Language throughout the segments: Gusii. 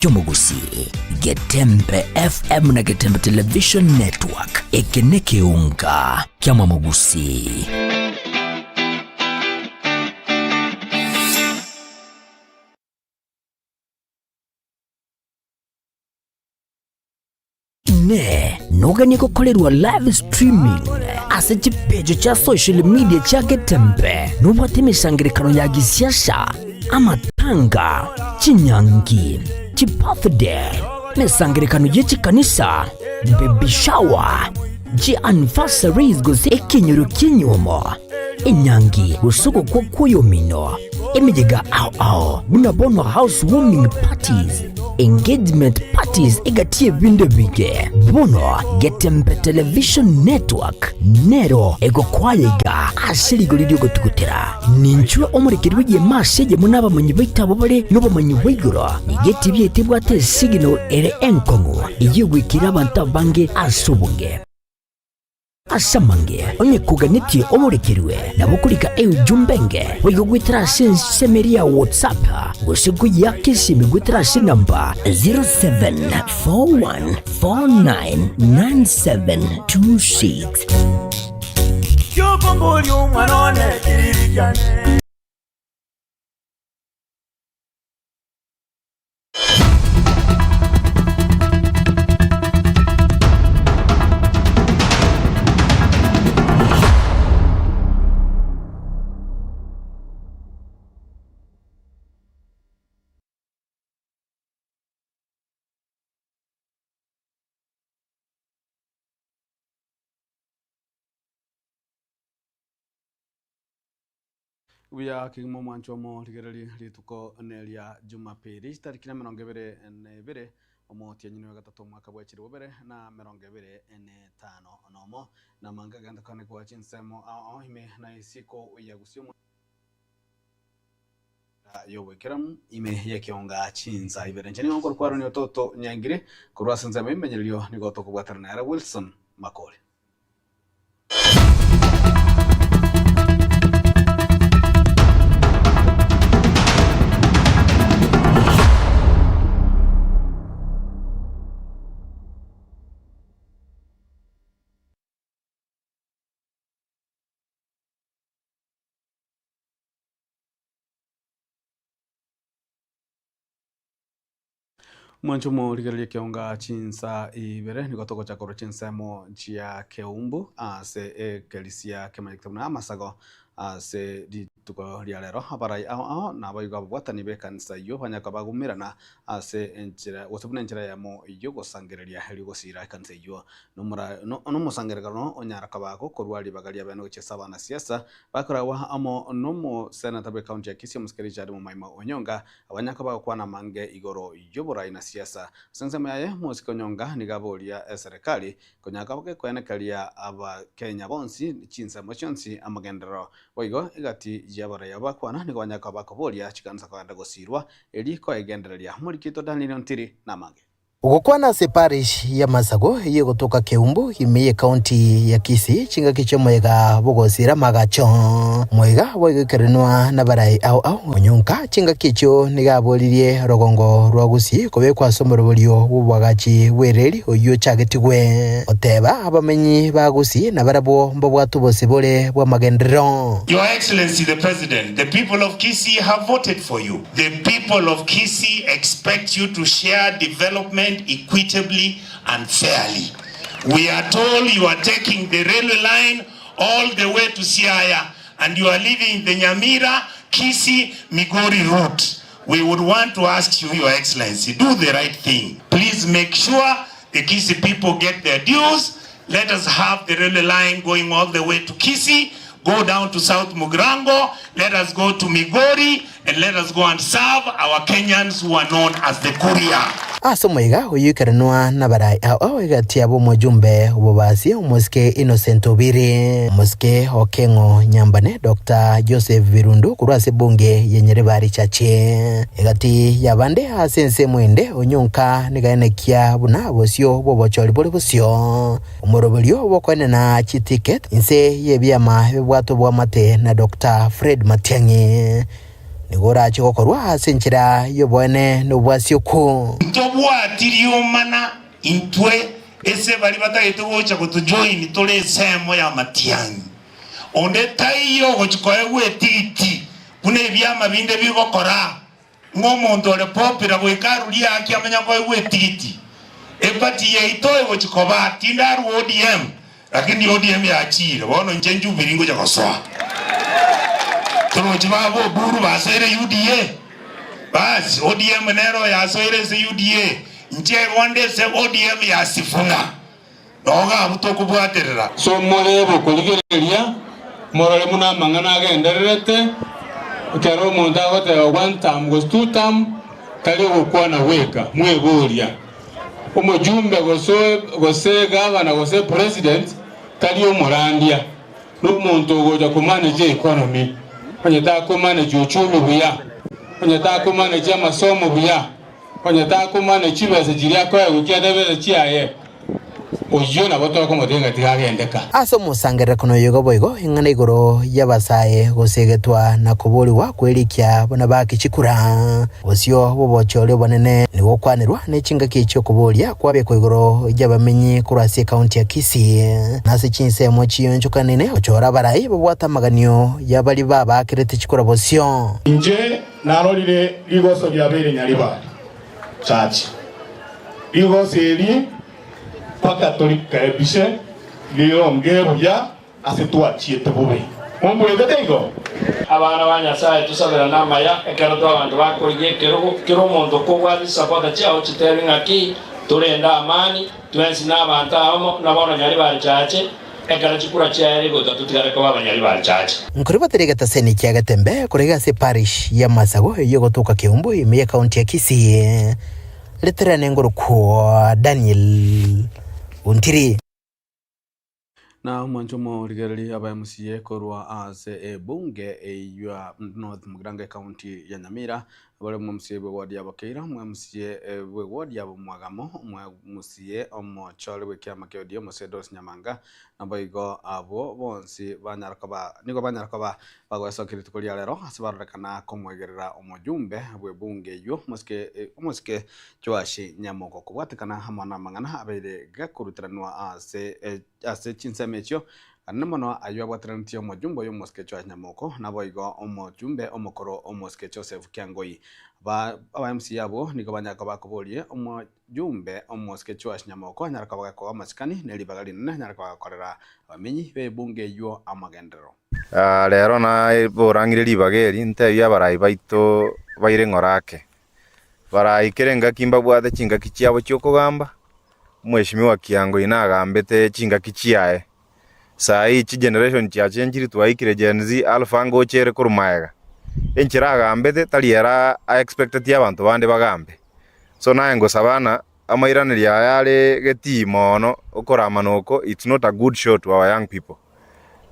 Ki'omogusii, Getembe FM na Getembe Television Network, eke nekeunga ki'amamogusii. Inee! Noganie gokorerwa live streaming ase chipeji chia social media chia Getembe? Nobwate emesangererekano ya gisiasa, amatanga, chinyangi, chibirthday, emesangererekano ye chikanisa, baby shower, chianniversaries gose ekenyoro ki'enyiomo, enyangi gose ogokwa kw'oyomino, emeyega ao ao buna bono house warming parties, engagement parties egati y'ebinto ebinge. Bono Getembe Television Network nero egokwaya iga ase rigori ri'ogotugutera. Ninchwe omorekeri bw'egeema ase eyemo n'abamanyi baito abwo bare nobomanyi bwa igoro. Nigo etibi yaito ebwate esignal ere enkong'u eyio egoikera abanto abange ase obonge. Ase amange, onye koganetie omorekerwe, nabo okorika eujumbe enge boigo goetera ase ensemo eria ya WhatsApp gose koyiaka esimi goetera ase enamba 0741499726. Kiokomboria omwana one kiriri kiane. Buya kegima omwancho omorigererie rituko neria Jumapili chitariki na emerongo ebere na ebere omotienyi oyo gatato omwaka bwa chilifu bibere na emerongo ebere na etano nomo. Namange agento kane kwa chinsemo ao ao ime na isiko ya gusii omwa y'oboikeramu ime y'ekeonga chinsa ibere. Inche nigo nkorokwa Aaron Ototo Nyangire korwa ase ensemo y'ebimenyererio nigo tokobwatana nere Wilson Makori. Mwanche omorigererie ekeonga chinsa ibere, nigo togocha korwa chinsemo chia Keumbu ase ekerisia kemanyete buna amasago ase rituko ria rero. Abarai ao ao naboigo ababwatani b'ekanisa eyio banyare koba bagumerana ase enchera gose buna enchera eyemo y'ogosangereria erio gosiira ekanisa eyio. Nomora nomosangererekano onyara koba gokorwa ribaga riabene gochia ase abanasiasa bakoragwa amo nomoseneta bw'ecounty ya Kisii omosike Richard Momoima Onyonga Abanyaka bagokwana amange igoro y'oborai na siasa. Ase ensemo yaye, Mosike Onyonga nigo aboria eserekari konyaka gekoenekeria Abakenya bonsi chinsemo chionsi amagenderero. Boigo egati y'abarai aba bakwana nigo banyaka bakoboria chikanisa kogenda gosirwa eri koegendereria. Omoriki oito Daniel Ontiri namange. Gokwana ase parish y'Amasago eyio egotoka Keumbu ime y'ecounty ya Kisii chingaki chi'omoyega bw'ogosiira amagacho. Moyega boigo ekerenwa nabarai ao ao Onyonka chingaki echio nigo aboririe orogongo rwa Gusii kobekwa ase omoroberio bw'oboagachi bw'ereri oyio ochagetigwe. Oteba abamenyi ba Gusii nabarabwo mbabwate obosibore bw'amagenderero. Your Excellency the President, the people of Kisii have voted for you. The people of Kisii expect you to share development equitably and fairly. We are told you are taking the railway line all the way to Siaya and you are leaving the Nyamira, Kisii, Migori route. We would want to ask you, Your Excellency, do the right thing. Please make sure the Kisii people get their dues. Let us have the railway line going all the way to Kisii, go down to South Mugirango, let us go to Migori, and let us go and serve our Kenyans who are known as the Kuria. Ase omoyega oyio ikarenwa nabarai ao ao egati yabo omojumbe obobasi omosike Innocent Obiri, omosike o Keng'o Nyambane Doctor Joseph Birundu korwa ase ebunge ya Nyaribari Chache. Egati y'abande ase ensemo ende onyonka nigaenekia buna bosio bw'obochori bore bosio. Omoroberio bw'okoenena chiticket inse y'ebiama bibwate oboamate na Doctor Fred Matiang'i. Nigo orache gokorwa ase enchera y'oboene na obwasioku. Ntobwati riomana intwe ase baria batagete gocha gotojoin tore ensemo y'amatiang'i. Onde taiyo ogochia koegwa etigiti buna ebiama binde bigokora, ng'a omonto ore popular goika arurie haki amanye koegwa etigiti. Eparty yaito egochia koba, tindarua ODM, lakini ODM yachiire, bono inche Jubilee ngochia gosoa. Torochi baba Oburu basoire UDA? Basi ODM nero yasoire ase UDA, inche rwande ase ODM ya Sifuna. Nogo abwo tokobwaterera. So morebe okorigereria, morore buna amang'ana agendererete, ekero omonto agoteba one term gose two term, tari ogokwana gweka, mweboria. Omojumbe gose gose gavana gose president tari omorandia, nomonto ogocha komanage economy, onye takomanage uchumi buya, onye takomanage amasomo buya, Onye takomana chibesa chiria akoegwa ekiagera tebesa chiaye, oyio nabo tokomotebia ng'a tiga agendeka. Ase omosangererekano oyo igo boigo ing'ana igoro y'abasae gosegetwa na koborigwa kw'erikia buna baake chikura. Bosio bw'obochori obonene nigo okwanerwa ne chingaki chi'okoboria kwabekwa igoro y'abamenyi korwa ase ekaunti ya Kisii na ase chinsemo chionchokanene gochora abarai babwate amaganio y'abaria babaakerete chikura bosio. Inche Narorire rigoso riabeire nyaribari chache, rigoso eri mpaka torikaebise rironge buya ase twachiete bobe. Mombuete teigo? Abana ba Nyasae tosaberane amaya ekero twabanto bakorigia ekerogo, kera omonto kobwate chisapota chiao chitebi ng'aki torende amani, twensi nabanto abamo, na bono nyaribari chache. Ekero chikura chiaye rigotwa totigare koba abanyari ba richache. Nkoribatera egetaseni kia Getembe korega ase eparish ya Masago eyio egotoka Keumbu ime ye county ya Kisii. Riterane ngorokwo Daniel Ontiri. Na omwancho omorigereria aba MCA korwa ase ebunge eyio ya North Mugirango ecounty ya Nyamira Abare omomsie bw'ewodi ya Bokeira, omomsie bw'ewodi ya Bomwagamo, omomsie omochore bw'ekiama kia ODM Mose Doris Nyamanga, naboigo abwo bonsi banyara koba nigo banyara koba bagoesokia rituko ria rero ase barorekana komoegerera omojumbe bw'ebunge eyio omosike omosike Joash Nyamoko kobwatekana amo namang'ana abeire gakoruteranwa ase ase chinsemo echio Anene mono ayio abwateranetie omojumbe oyo omosike Joash Nyamoko, naboigo omojumbe omokoro omosike Joseph Kiangoi. Ba aba MCA abwo nigo banyara koba bakoborie omojumbe omosike Joash Nyamoko anyare koba gakoa amasikani ne ribaga rinene anyare koba gakorera abamenyi b'ebunge eyio amagenderero. Rero naborangire ribaga eri, ntebie abarai baito baire ng'ora ake. Barai kera engaki mbabwate chingaki chiabo chi'okogamba, Omweshimiwa Kiangoi nagambete chingaki chiaye. Saa hii chigeneration chiachenchiri twaikire Gen Z, Alpha ngocha ere korwa magega. Enchera agambete tari ere aexpecteti abanto bande bagambe. So naye ngosaba ng'a amairanerio aya are getii mono okoramana oko it's not a good show to our young people.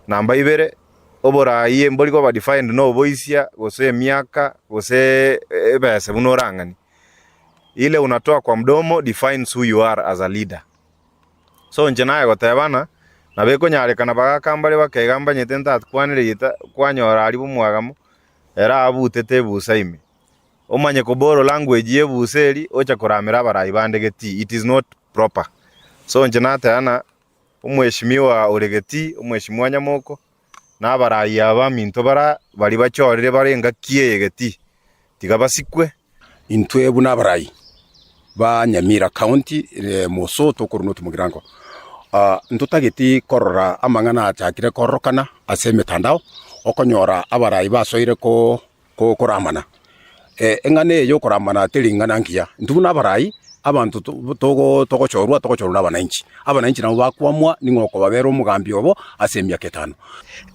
Namba ibere, oboraai mbori koba defined na oboisia gose emiaka gose ebesa buna orang'ani. Ile unatoa kwa mdomo defines who you are as a leader. So inche naye goteba ng'a nabo ekonyarekana bagaka mbare bakaiga mbanyete ntakwanire gita kwanyora aria bomwagamo ere abutete ebusa ime. Omanye ko borrow language ya ebusa eria ocha koramera abarai bande getii it is not proper. So inche nateba ng'a omweshimiwa ore getii, omweshimiwa Nyamoko, na abarai aba aminto bara baria bachorire bare engaki eye getii, tiga basikwe. Intwe buna abarai ba Nyamira County moso tokorwa North Mugirango, ntotageti korora amang'ana achakire kororokana ase emetandao, okonyora abarai basoire koramana. Eng'ana eye yokoramana teri ing'ana ngiya, intwe buna abarai, abanto togochorwa togochorwa na abananchi, abananchi nabo bakoamua ning'o okobabera omogambi obo ase emiaka etano.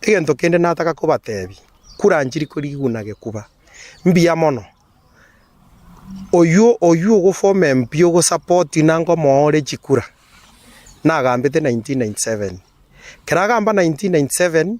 Egento kende nataka kobatebia, kura nchiri koriguna gekuba. Mbuya mono, oywo oywo ogoform MP ogosapoti na ngomoa ore chikura, nagambete 1997. Ekero agamba 1997,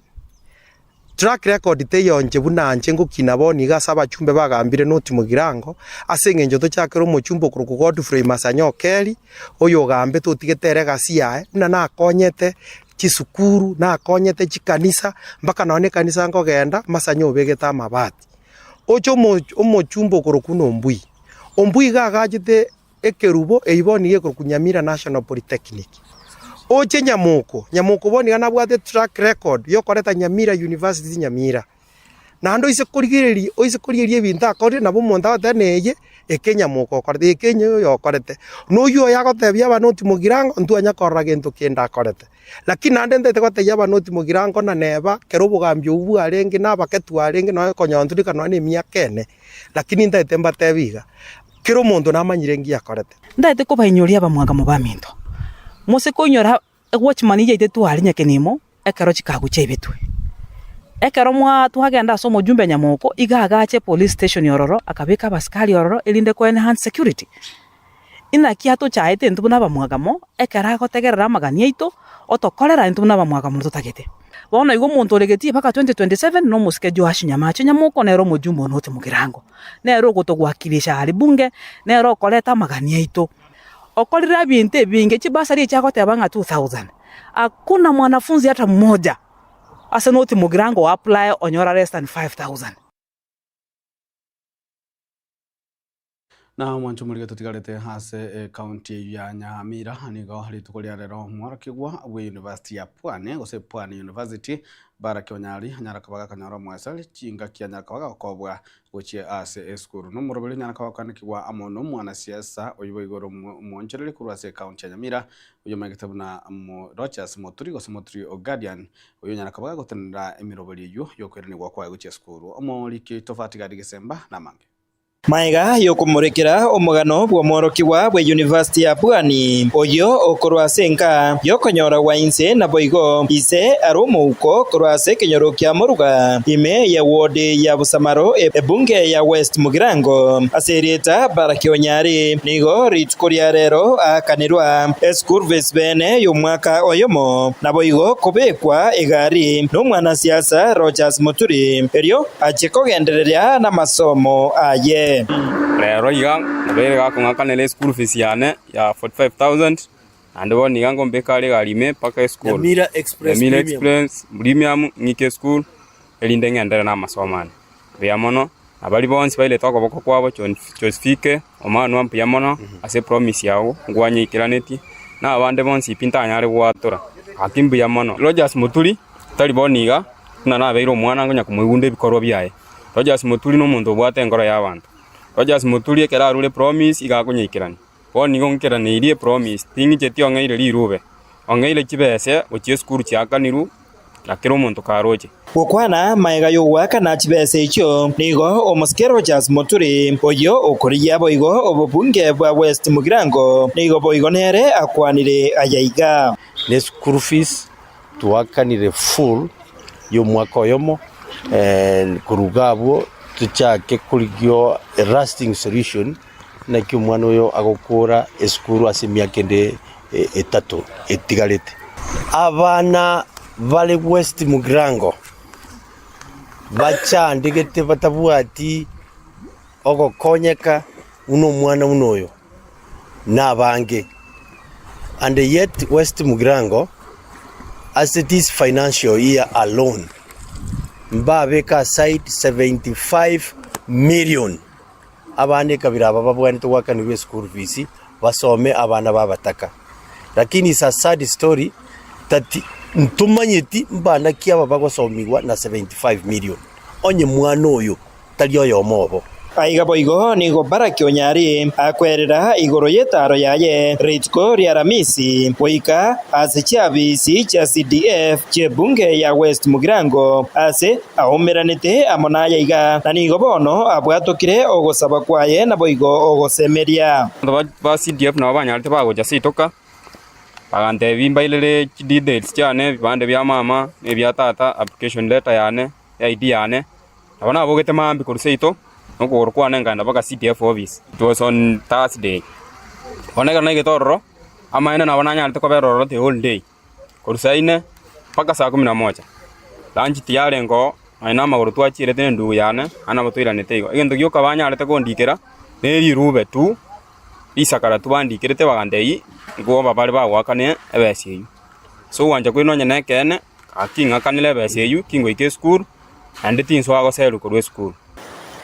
track record teiyo inche buna inche ngokina bono iga ase abachumbe bagambire not Mugirango, ase eng'encho tochakere omochumbe okorokwa Godfrey Masanya Okeri, oyo ogambete otigete ere egasi yaye, buna nakonyete chisukuru, nakonyete chikanisa, mpaka nonye na ekanisa nkogenda, Masanya obegete amabati. Oche omo omochumba okorokwa buna Ombui. Ombui iga agachete ekerubo eyio bono nigo ekorokwa Nyamira National Polytechnic. Oche Nyamoko, Nyamoko bono iga nabwate track record yokoreta Nyamira University Nyamira. Naende oise korigereria oise korigereria ebinto akorire nabo omonto agoteba ng'a eye eke Nyamoko okorete, eke onye oyo okorete. Na oyio oyo agotebia abanoti mogirango ntwanya korora gento kende akorete. Lakini naende ntaete gotebia abanoti mogirango na neba ekero obogambi obwo bwarenge na abaketu arenge nonya konyontoreka nonya na emiaka ene, lakini ntaete mbatebi iga, kera omonto namanyire nki akorete. Ntaete kobainyoria abamwagamu baminto, mose koinyora Egwachimani yaito tware nyakenimo ekero chikagu chiaibetwe. Ekero mwa twagenda ase omojumbe Nyamoko iga agache police station ororo akabeka abasikari ororo erinde ko enhance security. Inaki atochaete intwe buna abamwagamo ekero agotegerera amagani aito otokorera intwe buna abamwagamo totagete. Bono igo omonto ore getii mpaka 2027 na omosike Joash Nyamache Nyamoko nere omojumbe one ote mogirango. Nere ogotogwakilisha aria bunge, nere okoreta amagani aito. Okorire ebinto ebinge, chibasari echi agoteba ng'a 2000, hakuna mwanafunzi hata mmoja ase noti mogirango o apply onyora less than 5000. Na omwancho omorige totigarete ase ekaunti eyio ya Nyamira nigo rituko ria rero omworokigwa bwe university ya Pwani gose Pwani University Baraki Onyari anyara koba gakonyora omoeseri chingaki anyara koba gagokobwa gochia ase esukuru. Nomoroberi onyare koba gokwanekigwa amo nomwanasiasa oyio boigo omoonchoreria korwa ase ekaunti ya Nyamira oyio omanyekete buna Rodgers Moturi gose Moturi o Guardian oyio onyare koba gagotenenera emeroberi eyio yokoiranigwa kwaye gochia esukuru. Omoriki oito Fatigadi Gesemba namange. Magega y'okomorekera omogano bw'omworokigwa bwe University ya Pwani, oyio okorwa ase enka y'okonyora gwa inse naboigo ise are omouko korwa ase ekenyoro kia Moruga ime ye ward ya Busamaro ebunge ya West Mugirango ase erieta Baraki Onyari nigo rituko ria rero aakanirwa eschool fees bene y'omwaka oyomo naboigo kobekwa egari nomwanasiasa Rodgers Muturi erio Achie kogendereria namasomo aye. Rero iga nabeire gakong'akanera eschool fees yane ya 45,000 naende bono iga ngombeka are egari ime mpaka esukuru. Nyamira Express Nyamira Premium. Express Premium ng'ike esukuru erinde ng'enderere na amasomo ane. Mbuya mono, na baria bonsi bairete okoboko kwabo John Josephike Omanwa mbuya mono ase epromise yago nkwanyeikeranetie, na abande bonsi pi ntanyare goatora, gaki mbuya mono. Rogers Muturi Tari bono iga, buna nabeire omwana ngonya komoigunda ebikorwa biaye. Rogers Muturi nomonto obwate enkoro y'abanto. Rogers Muturi ekero arure epromise iga akonyeikerania. Bono nigo nkeraneirie epromise, ting'icheti ong'eire rirube, ong'eire chibese gochia esukuru chiakanirwe na kera omonto karoche. Gokwana magega y'ogoakana chibesa echio, nigo omosike Rogers Muturi, oyio okorigia boigo obobunge bwa West Mugirango, nigo boigo nere akwanire aya iga. Ne school fees Twakanire full y'omwaka oyomo korwa iga abwo tochake korigia a lasting solution naki omwana oyo agokora esukuru ase emiaka ende etato etigarete. Abana bare West Mugirango bachandegete batabwati ogokonyeka buna omwana buna oyo nabange and yet West Mugirango ase this financial year alone mbabeke aside 75 million abana ekabira aba babwenerete goakanirwa eschool fees basome abana ba abataka. Lakini is a sad story that ntomanyeti mbana ki aba bagosomigwa na 75 million onye mwana oyo tari oyomo obo. Aiga boigo nigo Baraki onyare akwerera igoro y'etaaro yaye rituko ri'Aramisi goika ase chiabisi chia CDF chi'ebunge ya West Mugirango ase aumeranete amo naye iga, na nigo bono abwatokire ogosaba kwaye naboigo ogosemeria. Abanto ba CDF nabo banyarete bagocha seito ka, bagantebia mbairere chidetails chiane, ebibande bia mama, na ebia tata, application letter yane, ID yane. Nabo nabogete mambia korwa seito, na okogoro kwane nkaenda mpaka CDF office. It was on Thursday. Bono ekero naigete ororo, amaene nabo nanyarete kobera ororo the whole day, korwa saa ine mpaka saa kumi na moja. Lunch tiyarenge oo, nonya na amagoro twachierete na endugu yane, naende nabo twairanete igo. Egento gioka banyarete kondikera, ne rirube tu, risakara tu bandikerete bagantebia nkoba bare bagoakane ebesa eywo. Ase ogwancha kwaino onye nekeene, gaki ng'akanere ebesa eywo, tingoika esukuru, naende tinsoa goserwa korwa esukuru.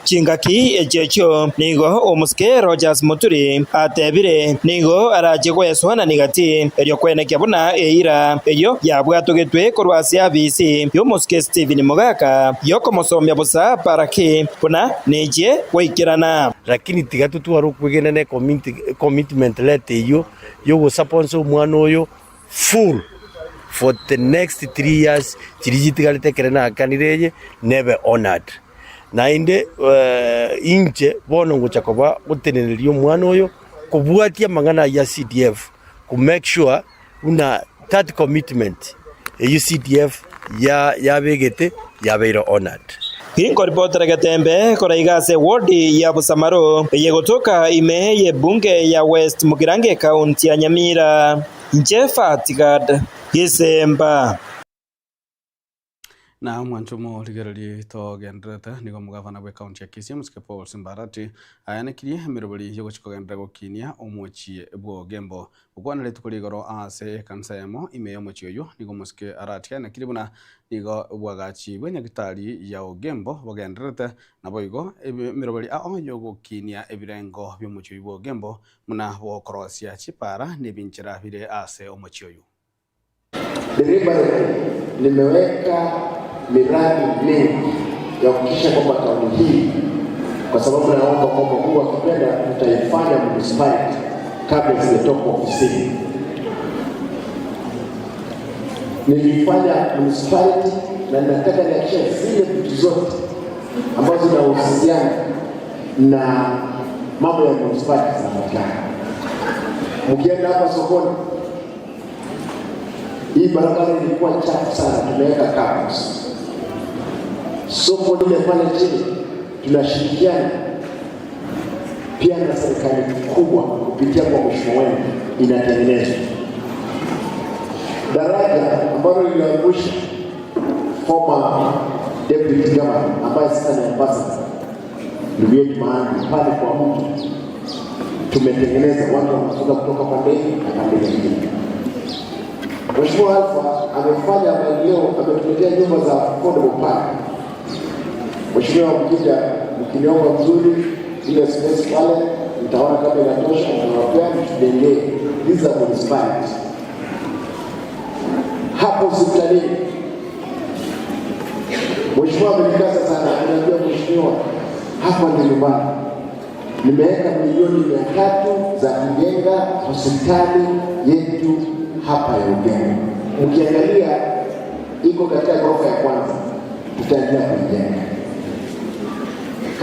Chingaki echio echio nigo omosike Rogers Muturi atebire nigo arache goesoanania gati erio kwenekia buna eira eyio yabwatogetwe korwa ase abisi y'omosike Stephen Mogaka y'okomosomia bosa Baraki buna nechie goikerana. Lakini tiga totware okwegena na ecommitment letter eyio yogosaponsa omwana oyo full for the next 3 years chiria chitigarete ekere naakanire eye nebe honoured. Naende inche bono ngocha koba goteneneria omwana oyo kobwatia amang'ana ayio a CDF ko make sure buna that commitment eyio CDF yabegete yabeire honoured. Inkoripotera Getembe koraiga ase ewodi ya Busamaro eye gotoka ime y'ebunge ya West Mugirango ekaunti ya Nyamira. Inche Fatgad Gisemba. Na omwancho omorigereria togendererete nigo omogavana bw'ecounty ya Kisii Omosike Paul Simba Arati ayanekirie emeroberi y'ogochia kogenderera gokinia omochie bw'Ogembo. Gokwana rituko rigoro ase ekanisa eyemo ime y'omochie oyio nigo Omosike Arati aenekirie buna nigo obwagachi bw'enyagitari ya Ogembo bogendererete naboigo emeroberi ao y'ogokinia ebirengo bi'omochie oyio bw'Ogembo buna bokorosia chipara na ebinchera bire ase omochie oyio. Deliberately nimeweka miradi mingi ya kuhakikisha kwamba kaunti hii, kwa sababu naomba kwamba Mungu akipenda tutaifanya municipality kabla sijatoka ofisini. Nilifanya municipality na nataka nihakikishe zile vitu zote ambazo zinahusiana na mambo ya municipality zinapatikana. Mkienda hapa sokoni hii barabara ilikuwa chafu sana, tumeweka cameras. Soko lile pale chini tunashirikiana pia na serikali kubwa kupitia kwa mheshimiwa wenu inatengenezwa. Daraja ambalo liliangusha former deputy governor ambaye sasa ni ambassador ndugu yetu Maangi pale kwa mtu tumetengeneza, watu wanavuka kutoka pande hii na pande nyingine. Mheshimiwa Alpha amefanya maendeleo, ametuletea nyumba za affordable pale. Mheshimiwa mkija mkiniomba mzuri ile space pale, mtaona kama inatosha, mtawapea mtujengee. These are municipality. Hapo hospitalini Mheshimiwa amenikaza sana, ananiambia mheshimiwa, hapa ndio nyumbani nimeweka milioni 300 za kujenga hospitali yetu hapa ya Ugembe. Mkiangalia iko katika ghorofa ya kwanza, tutaendelea kuijenga.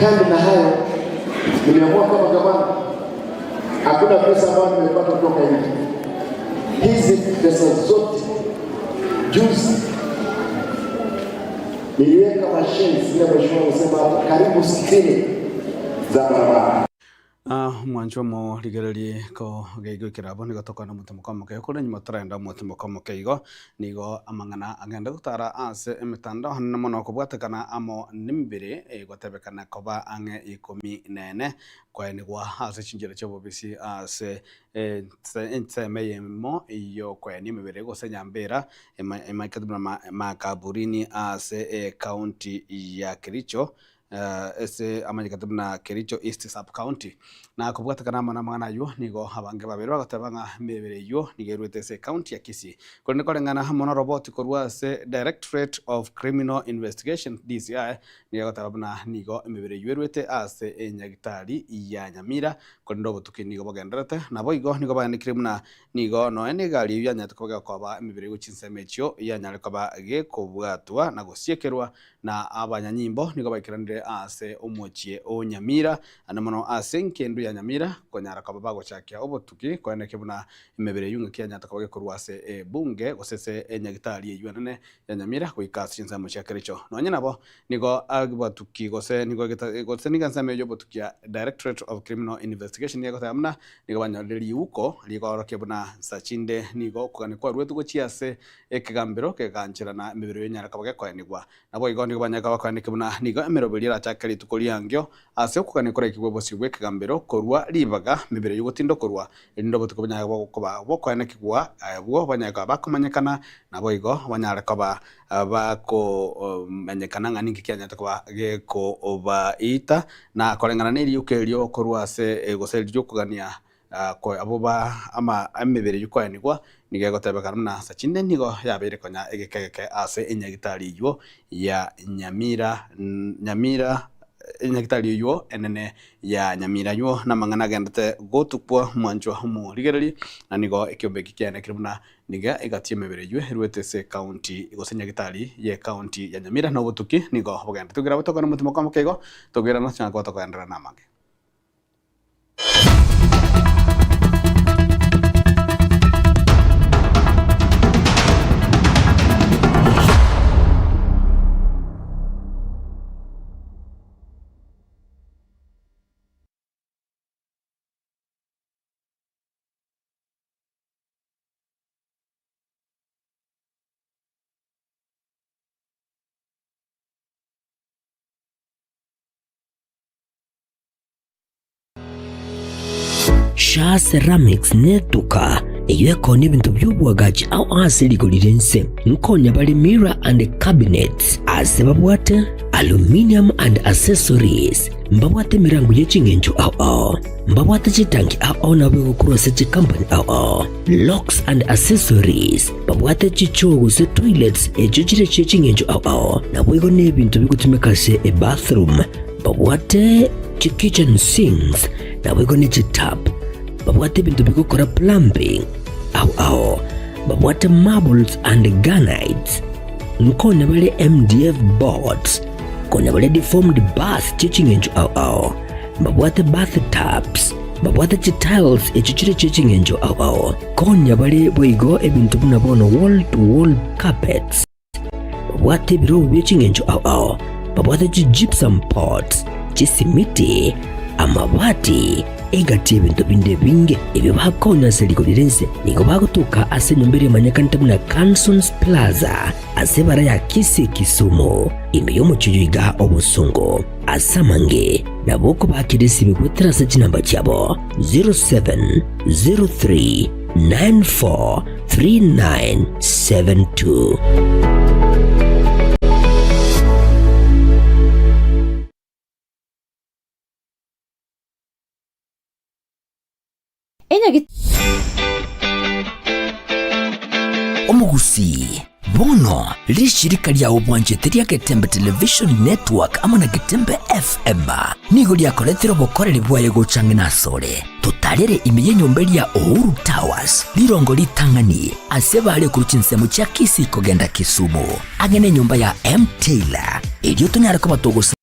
Kando na hayo, nimeamua kama gavana, hakuna pesa ambayo nimepata kutoka nje. Hizi pesa zote juzi niliweka mashine zile mheshimiwa amesema hapa karibu 60 za barabara. Mwancho omorigererie ko gegoikera abwo nigo tokwana omotimoko omoke kore nyuma torenda omotimoko omoke igo nigo amang'ana agende gotara ase emetandao hanene mono kobwatekana amo na emebere egotebekana koba ang'e ikomi na ene koenigwa ase chinchera chia obobisi ase ensemo eyemo yokoenia emebere gose nyambera emaikete buna makaburini ase ecounty ya Kericho ase amanyekete buna Kericho East Sub-County. Na kobwatekana amo namang'ana ayio, nigo abange babere bagoteba ng'a emebere eyio nigo erwete ase ecounty ya Kisii. Korende koreng'ana amo noroboti korwa ase Directorate of Criminal Investigation, DCI, nigo egoteba buna nigo emebere eyio erwete ase enyagitari ya Nyamira, korende obotuki nigo bogendererete. Naboigo nigo baanekire buna nigo nonya negari eyio yanyarete koba gekoba emebere gochia chinsemo echio yanyare koba gekobwatwa na gosiekerwa Na abanyanyimbo nigo baikeranire ase omochie o Nyamira, naende mono ase engendu ya Nyamira, konyara koba bagochakia obotuki koenekia buna emebere eyio ng'aki yanyarete koba gekorwa ase ebunge gose ase enyagitari eyio enene ya Nyamira goika ase chinsemo chia Kericho. Nonye nabo nigo abatuki gose nigo gose nigo ensemo eyio y'obotuki ya Directorate of Criminal Investigation nigo egoteba buna nigo banyorire riuko rigoorokia buna nsa chinde nigo okogania kwaruetwe gochia ase Ekegambero kegancherana emebere y'onyare koba gekoenigwa. Naboigo nigo banyare koba bakoeneke buna nigo emeroberi. erachake rituko riangio ase okogania koraikigwe bosio bw'ekegambero korwa ribaga mebere y'ogotindokorwa, erinde obotuko bonyare koba bokoenekigwa abwo banyare koba bakomanyekana, naboigo banyare koba bakomenyekana ng'a ninki kianyarete koba gekobaita, na koreng'ana neriuko erio korwa ase gose ri'okogania abwo ba ama emebere y'okoenigwa nigo egotebekana buna ase chinde nigo yabeire konya egeka egeke ase enyagitari eywo ya Nyamira Nyamira enyagitari eywo enene ya Nyamira aywo namang'ana agendete gotukwa mwanchwa omorigereria na nigo ekiombe eki kiaenekire buna nigo egati emebere eywo erwete ase ecounty gose enyagitari ye ecounty ya Nyamira na obotuki nigo bogendete. Togera abwo tokore omotimo kwamboka igo togerana tonyare koba tokoenderera namange. Shaa Ceramics netuka eyio ekoonia ebinto bi'oboagachi ao ase rigori ri'ense. Nkonya bare mirror and cabinets ase babwate aluminium and accessories, mbabwate emerango ye ching'encho ao ao, mbabwate chitanki ao ao nabo egokorwa ase chikampani ao ao, locks and accessories, babwate chichoo gose toilets echio chire chie ching'encho ao ao, naboigo nebinto bigotumeka ase ebathroom. Babwate chi-kitchen sinks, naboigo ne chitap. Babwate ebinto bigokora plumbing ao ao. Babwate marbles and granites. Nkonya bare MDF boards. Konya bare deformed bars chie ching'encho ao ao. Babwate bath tubs. Babwate chitiles echio chire chie ching'encho ao ao. Konya bare boigo ebinto buna bono wall to wall carpets. Babwate ebirobu bie ching'encho ao ao, babwate chi-gypsum pots, chisimiti, amabati, egati y'ebinto binde ebinge ebio bakonya ase rigori ri'ense. Nigo bagotoka ase enyomba eria emanyekanete buna Cansons Plaza ase ebara ya Kisii Kisumu, ime y'omochie oyo iga obosongo. Ase amange nabo okobakera esibi goetera ase chinamba chiabo 0703 94 3972. Omogusii, bono rishirika riao bwanchete ria Getembe Television Network amo na Getembe FM nigo riakoretire obokoreri bwaye gocha ang'e nasore. Totarere ime y'enyomba eria Uhuru Towers, rirongo ritang'ani ase bare korwa chinsemo chia Kisii kogenda Kisumu, ang'e nenyomba ya M. Taylor, erio tonyare koba togosanga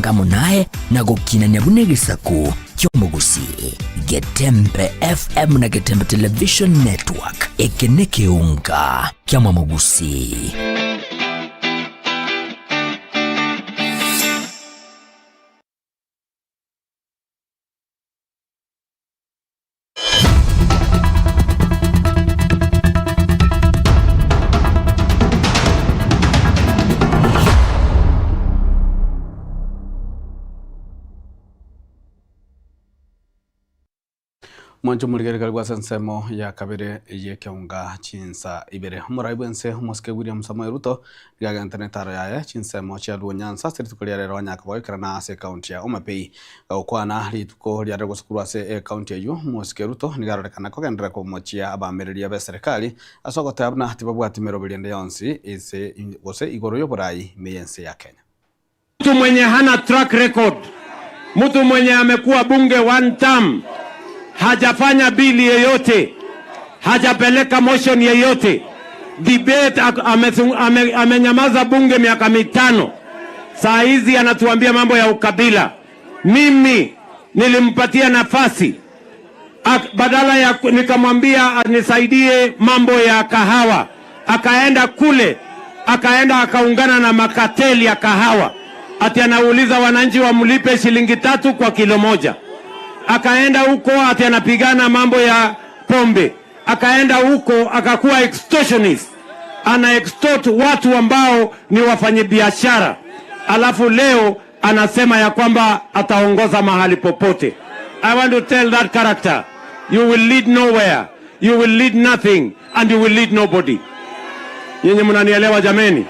amo naye na gokinania buna egesaku ki'omogusii. Getembe FM na Getembe Television Network, eke nekeunga ki'amamogusii. Mwanche omorigereria karibu ase ensemo ya kabere y'ekeunga chinsa ibere. Omorai bw'ense omosike William Samoei Ruto nigo agente netaro yaye chinsemo chia Luo Nyanza ase rituko ria rero onyaka goikerana ase ekaunti ya Homa Bay. Gagokwana rituko ria rero gose korwa ase ekaunti eyio, omosike Ruto nigo arorekana kogenderera komochia abamereria b'eserekari ase ogoteba buna tibabwati meroberi ende yonsi ase gose igoro y'oborai ime y'ense ya Kenya. Mtu mwenye hana track record, mtu mwenye amekuwa bunge one term, hajafanya bili yeyote, hajapeleka motion yeyote, debate amenyamaza ame bunge miaka mitano, saa hizi anatuambia mambo ya ukabila. Mimi nilimpatia nafasi badala ya nikamwambia anisaidie mambo ya kahawa, akaenda kule, akaenda akaungana na makateli ya kahawa, ati anauliza wananchi wamlipe shilingi tatu kwa kilo moja. Akaenda huko ati anapigana mambo ya pombe, akaenda huko akakuwa extortionist, ana extort watu ambao ni wafanyabiashara. alafu leo anasema ya kwamba ataongoza mahali popote. I want to tell that character, you will lead nowhere, you will lead nothing and you will lead nobody. Nyinyi mnanielewa jameni?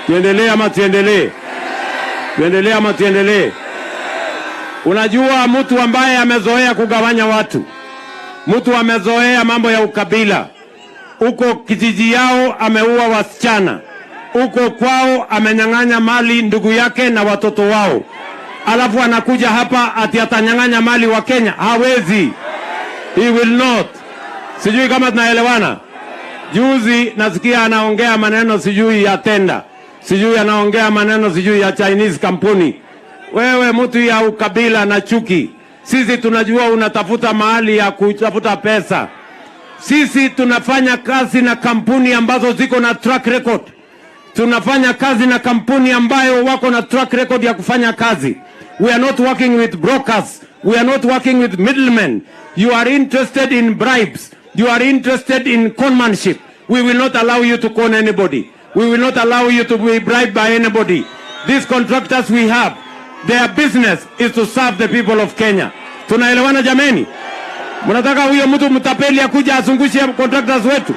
Tuendelee ama tuendelee? Tuendelee ama tuendelee? Unajua, mtu ambaye amezoea kugawanya watu, mtu amezoea mambo ya ukabila, huko kijiji yao ameua wasichana, huko kwao amenyang'anya mali ndugu yake na watoto wao, alafu anakuja hapa ati atanyang'anya mali wa Kenya. Hawezi, he will not. Sijui kama tunaelewana. Juzi nasikia anaongea maneno sijui ya tenda, sijui anaongea maneno sijui ya Chinese kampuni. Wewe mtu ya ukabila na chuki, sisi tunajua unatafuta mahali ya kutafuta pesa. Sisi tunafanya kazi na kampuni ambazo ziko na track record. Tunafanya kazi na kampuni ambayo wako na track record ya kufanya kazi. We are not working with brokers. We are not working with middlemen. You are interested in bribes. You are interested in conmanship. We will not allow you to con anybody. We will not allow you to be bribed by anybody. These contractors we have, their business is to serve the people of Kenya. Tunaelewana jameni? Mnataka huyo mtu mtapeli akuja azungushe contractors wetu?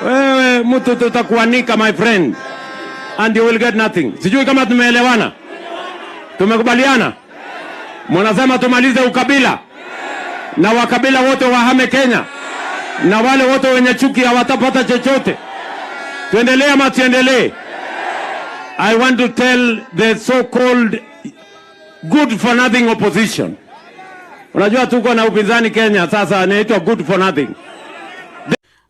Wewe mtu tutakuanika my friend, and you will get nothing. Sijui kama tumeelewana, tumekubaliana. Mnasema tumalize ukabila na wakabila wote wahame Kenya na wale wote wenye chuki hawatapata chochote. Tuendelee ama tuendelee? I want to tell the so-called good for nothing opposition. Unajua tuko na upinzani Kenya sasa anaitwa good for nothing.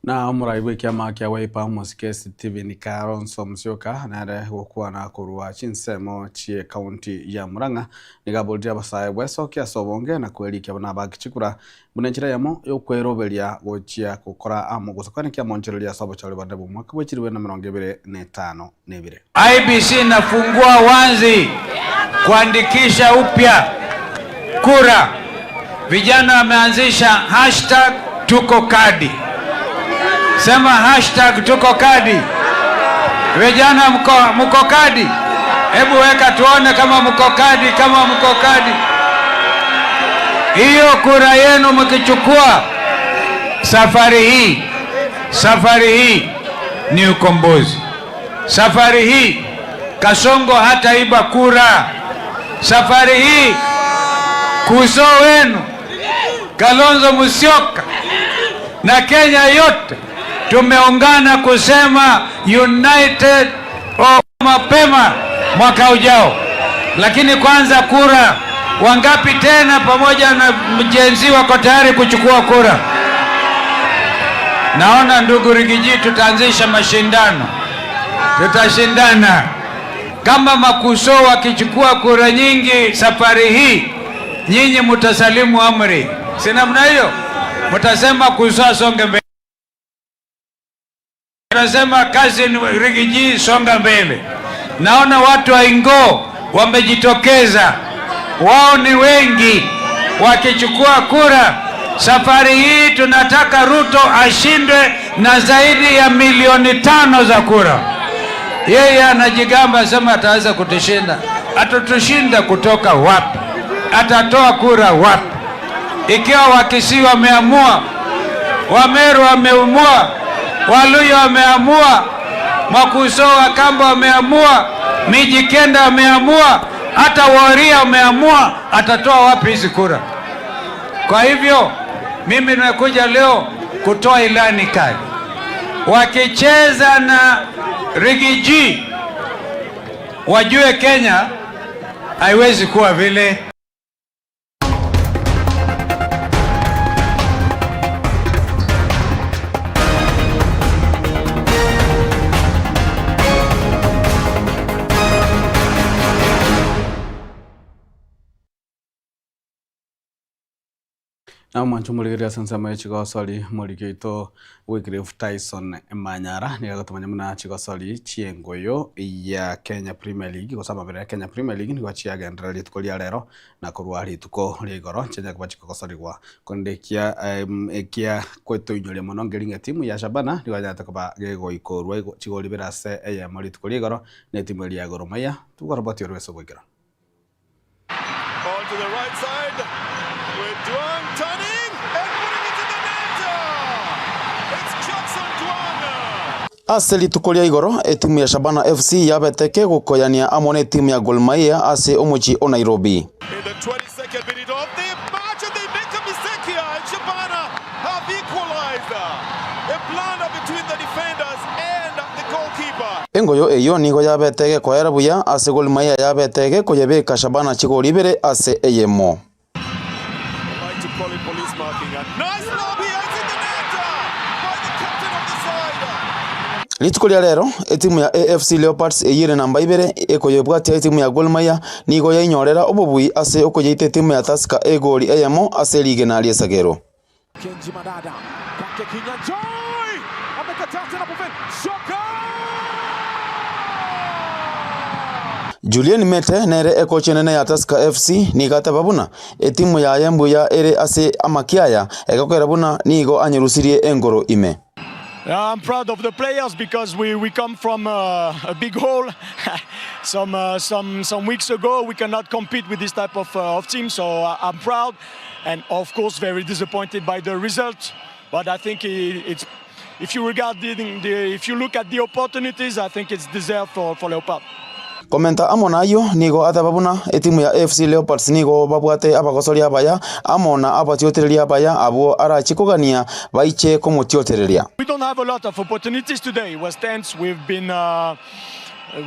Na omorai bw'ekiama kia Wiper omosike Stephen Kalonzo Musyoka nere gokwana korwa chinsemo chie county ya Murang'a nigo aborire abasae bwesokia ase obonge na kwerikia buna abakichikura buna enchera eyemo yokweroberia gochia gokora amo gose kwanekea amonchereria ase obochori bonde bwa omwaka bwe chilifu na emerongo ebere na etano na ebere. IEBC inafungua wazi kuandikisha upya kura. Vijana wameanzisha hashtag tuko kadi. Sema hashtag tuko kadi. Vijana mko, mko kadi? Hebu weka tuone kama mko kadi, kama mko kadi. Hiyo kura yenu mkichukua safari hii, safari hii ni ukombozi. Safari hii Kasongo hataiba kura. Safari hii kuso wenu Kalonzo Musyoka na Kenya yote tumeungana kusema united o mapema mwaka ujao. Lakini kwanza kura, wangapi tena pamoja na Gen Z wako tayari kuchukua kura? Naona ndugu Rigiji, tutaanzisha mashindano, tutashindana kama makuso wakichukua kura nyingi safari hii, nyinyi mtasalimu amri, si namna hiyo? Mtasema kuso asonge mbele, mtasema kazi ni Rigiji, songa mbele. Naona watu wa Ingo wamejitokeza, wao ni wengi, wakichukua kura safari hii. Tunataka Ruto ashindwe na zaidi ya milioni 5 za kura. Yeye anajigamba sema ataweza kutushinda. Atatushinda kutoka wapi? Atatoa kura wapi? Ikiwa Wakisii wameamua, Wameru wameamua, Waluya wameamua, Makuso Wakamba wameamua, Mijikenda wameamua, hata Waria wameamua, atatoa wapi hizi kura? Kwa hivyo mimi nimekuja leo kutoa ilani kali. Wakicheza na Rigiji wajue Kenya haiwezi kuwa vile. Na omwancho omorigereria ase ensemo ye chigosori, omoriki oito Wycliffe Tyson Manyara nigo agotomanya buna chigosori chi'engoyo ya Kenya Premier League gose amabere ya Kenya Premier League nigo chiagenderera rituko ria rero na korwa rituko ria igoro chianya koba chikogosorigwa. Korende ekia ekia gwetoinyoria mono nkeri ng'a etimu ya Shabana nigo yanyarete koba gegoikorwa chigori bire ase eyemo rituko ria igoro na etimu eria ya Gor Mahia. Tobwati orwese oboikeranu. On to the right side with Duang turning and putting it in the net. It's Jackson Duang. Ase rituko ria igoro, etimu ya Shabana FC yabete kegokoyania amo netimu ya Gor Mahia ase omochie o Nairobi. In the 22nd minute of the match and they make a mistake here and Shabana have equalized. A blunder between the defenders and the goalkeeper. Engoyo eyio nigo yabete egekoera buya ase Gor Mahia yabete egekoyebeka Shabana chigori ibere ase eyemo. Rituko ria rero, etimu ya AFC Leopards eyio ere namba ibere ekoyebwatia etimu ya Gor Mahia nigo yainyorera obobui ase okoyeita etimu ya Tusker egori eyemo ase rigena ri'esagero. Kenji Madada kwake Kinyanjui amekataa tena Buffon shoka Julien Mete nere ekochi enene ya Tusker FC nigo ateba buna etimu yaye mbuya ere ase amakiaya egokera buna nigo anyerusirie engoro ime. I'm proud of the players because we, we come from uh, a big hole. some, uh, some, some weeks ago, we cannot compete with this type of, uh, of team, so I'm proud and of course very disappointed by the result. But I think it's, if you regard the, the, if you look at the opportunities, I think it's deserved for, for Leopard. Komenta amo nayio, nigo ateba buna etimu ya AFC Leopards nigo babwate abagosoria abaya amo na abatiotereria abaya abwo arachie kogania baiche komotiotereria. We don't have a lot of opportunities today. It was tense. We've been uh,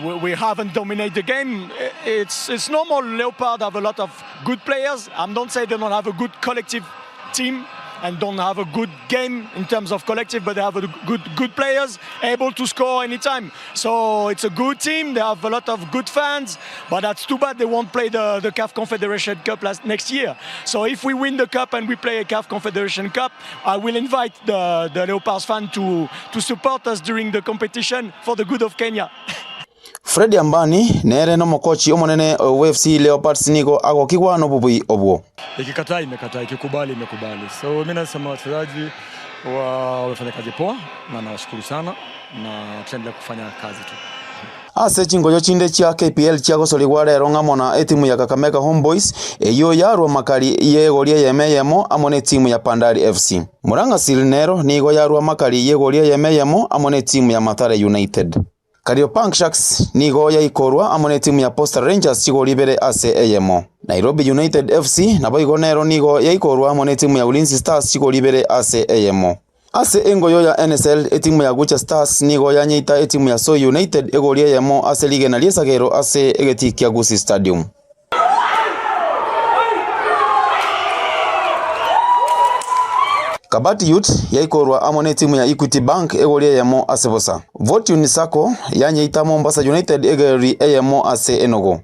we, we haven't dominated the game. It's it's normal. Leopard have a lot of good players. I don't say they don't have a good collective team and don't have a good game in terms of collective, but they have a good good players able to score anytime. So it's a good team. They have a lot of good fans, but that's too bad they won't play the, the CAF Confederation Cup last, next year. So if we win the cup and we play a CAF Confederation Cup, I will invite the, the Leopards fan to, to support us during the competition for the good of Kenya. Fred Ambani nere nomokochi omonene o AFC Leopards nigo agokigwa nobobui obwo. Ikikataa imekataa, ikikubali imekubali. So mimi nasema wachezaji wamefanya kazi poa na nawashukuru sana na tutaendelea kufanya kazi tu. Ase chingoyo chinde chia KPL chiagosorigwa rero ng'amo na etimu ya Kakamega Homeboys eyio yarwa makari yegoria eyemo eyemo amo na etimu ya Bandari FC. Murang'a Seal nero nigo yarwa makari yegoria eyemo eyemo amo na etimu ya Mathare United. Kariobangi Sharks nigo yaikorwa amo na etimu ya Posta Rangers chigori ibere ase eyemo. Nairobi United FC naboigo nero nigo yaikorwa amo na etimu ya Ulinzi Stars chigori ibere ase eyemo. Ase engoyo ya NSL etimu ya Gucha Stars nigo yanyeita etimu ya Soy United egori eyemo ase rigena ri'esagero ase egeti kia Gusii Stadium. Kabati Youth yaikorwa amo na etimu ya Equity Bank egori eyemo ase bosa. Fortune Sacco yanyeita Mombasa United egori eyemo ase enogo.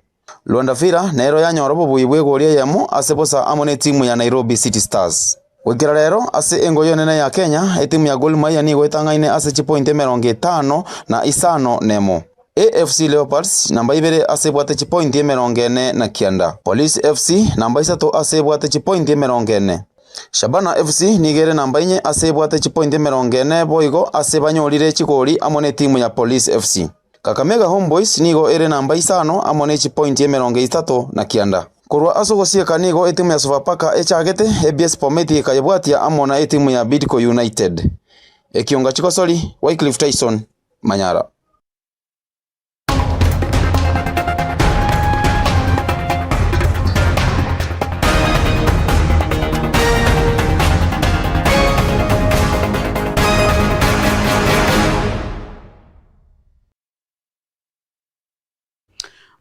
Luanda Villa nero yanyora obobui bwa egori eyemo ase bosa amo na etimu ya Nairobi City Stars. Goikera rero ase engoyo enene ya Kenya, etimu ya Gor Mahia nigo etang'aine ase chipointi emerongo etano na isano na emo. AFC Leopards namba ibere ase ebwate chipointi emerongo ene na kianda. Police FC namba isato ase ebwate chipointi emerongo ene. Shabana FC nigo ere namba inye ase ebwate chipointi emerongo ene boigo ase banyorire chigori amo na etimu ya Police FC. Kakamega Homeboys nigo ere namba isano amo na echipointi emerongo isato na kianda. Korwa ase ogosieka nigo etimu ya Sofapaka echagete, ABS Pometi ekayebwatia amo na etimu ya Bidco United. Ekionga chigosori, Wycliffe Tyson, Manyara.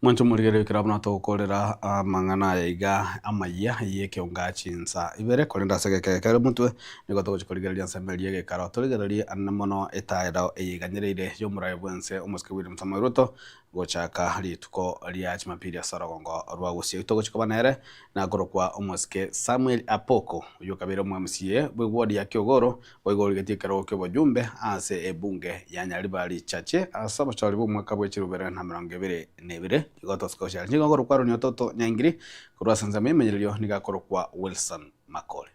Mwanche omorigereria ekero buna togokorera amang'ana aya iga amayia y'ekeonga chinsa ibere, korende ase egeka ekere motwe nigo togochia korigereria ensemo eria y'egekaro torigererie anene mono etaero eye eganyereire y'omoraia bwense omosike William Samoei Ruto. Gochaka rituko ria Jumapili ase orogongo rwa Gusii. Togochia koba nere nakorokwa omosike Samuel Apoko, oyio okabeire omo-MCA bw'eward ya Kiogoro, boigo origetie ekerogo ki'obojumbe ase ebunge ya Nyaribari Chache ase obochori bw'omwaka bwe chilifu ibere na emerongo ebere na ebere. Igo tosike gochia nigo akorokwa Aaron Ototo Nyaingiri, korwa ase ensemo y'emenyererio nigo akorokwa Wilson Makori.